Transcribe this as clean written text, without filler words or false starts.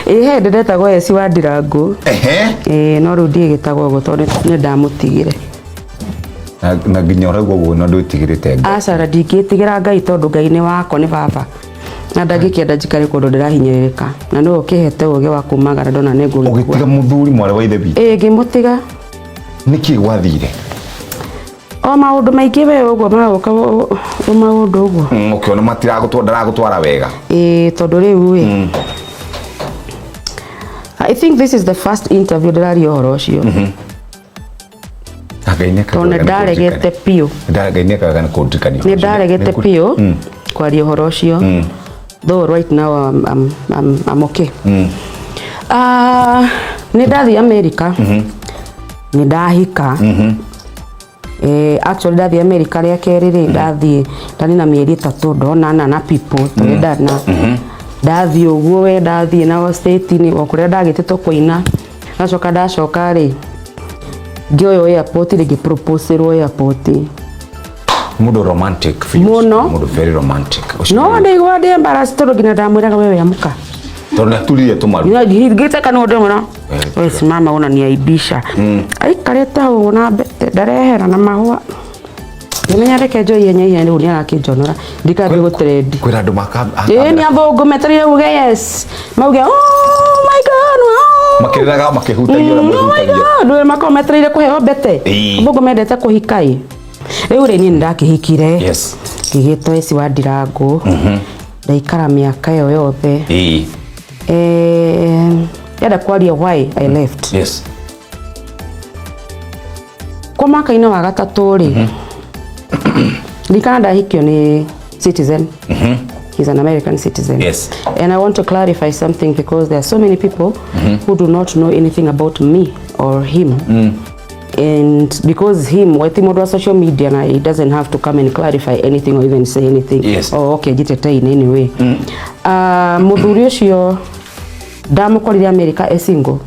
Ĩ, he hĩndĩ ndetagwo Eci wa Ndirangũ. Ehe. Ĩ, no rĩu ndiĩgĩtagwo ũguo tondũ nĩ ndamũtigire. Na nginya ũraigua ũguo na ndwĩtigĩrĩte Ngai? Aca, na ndingĩtigĩra Ngai tondũ Ngai nĩ wakwa, nĩ baba, na ndangĩkĩenda njikare kũndũ ndĩrahinyĩrĩrĩka, na nĩwe ũkĩhete ũgĩ wa kumagara ndona nĩ ngũgĩkua. Ũgĩtiga mũthuri, mwarĩ wa ithe witũ? Ĩ, ngĩmũtiga. Nĩkĩ gwathire? O maũndũ maingĩ we ũguo magoka o maũndũ ũguo. Ũkĩona matiragũtwara, ndaragũtwara wega. Ĩ, tondũ rĩu ĩ, I think this is the first interview ndĩraria ũhoro ũcio. Na Ngai nĩ tondũ nĩ ndaregete biũ. Ngai nĩ akaga nĩ kũndirikania. Nĩ ndaregete biũ kwaria ũhoro ũcio, though right now I'm okay. Ah, nĩ ndathiĩ America, nĩ ndahika. Actually ndathiĩ America rĩa kerĩ rĩ, ndathiĩ ndanina mĩeri 3 ndonana na people twendana. Ndathiĩ ũguo we, ndathiĩ na state-inĩ o kũrĩa ndagĩtĩtwo kũina, ndacoka, ndacoka rĩ, ngĩoywo airport rĩ, ngĩproposerwo airport. Mũndũ romantic biũ. Mũno. Mũndũ very romantic. Ũcio No ndaigua ndĩ embarrassed tondũ nginya ndamwĩraga, "Wewe amka." Tondũ nĩ aturire tũmaru. Ngĩte kanua ndĩmwĩra, "We simama, unaniaibisha." Aikarĩte hau na mbete, ndarehera na mahũa. Ngĩmenya reke njoe ihenya ihenya, rĩu nĩ arakĩnjonora ndikambie gũtrendi. Kwĩra andũ maka Ĩĩ, nĩ athũngũ metereire uge yes, mauge, "Oh my God, oh." Makĩrĩraga makĩhutagia ũrĩa Oh my mwĩhutagia. God, we makorwo metereire kũheo mbete. Athũngũ mendete kũhika. Ĩ, rĩu rĩ, niĩ nĩ ndakĩhikire. Ngĩgĩtwo Eci wa Ndirangũ, ndaikara mĩaka ĩyo yothe. Ndĩrenda kwaria why I left. Kwa mwaka-inĩ wa gatatũ rĩ, ndirikana ndahikio nĩ citizen. He's an American citizen. And I want to clarify something because there are so many people who do not know anything about me or him. And because him, I think on social media na he doesn't have to come and clarify anything or even say anything. Oh, okay, jitete in any way. Muthuri ũcio ndamukorire America e single.